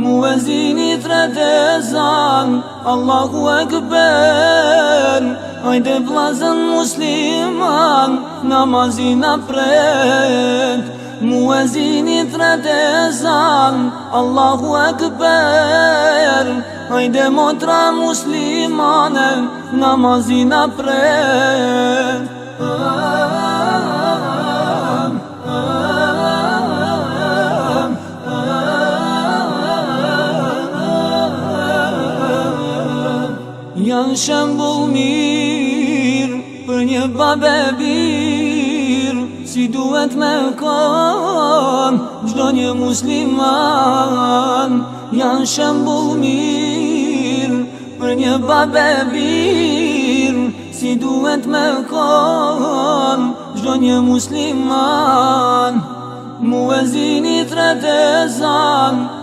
Muezini thret ezan, Allahu Ekber. Hajde vllazën musliman, namazi na pret. Muezini thret ezan, Allahu Ekber. Hajde motra muslimane, namazi na pret. Janë shembull mirë për një babë e bir, si duhet me kon çdo një musliman. Janë shembull mirë për një babë e bir, si duhet me kon çdo një musliman. Muezini thret ezan.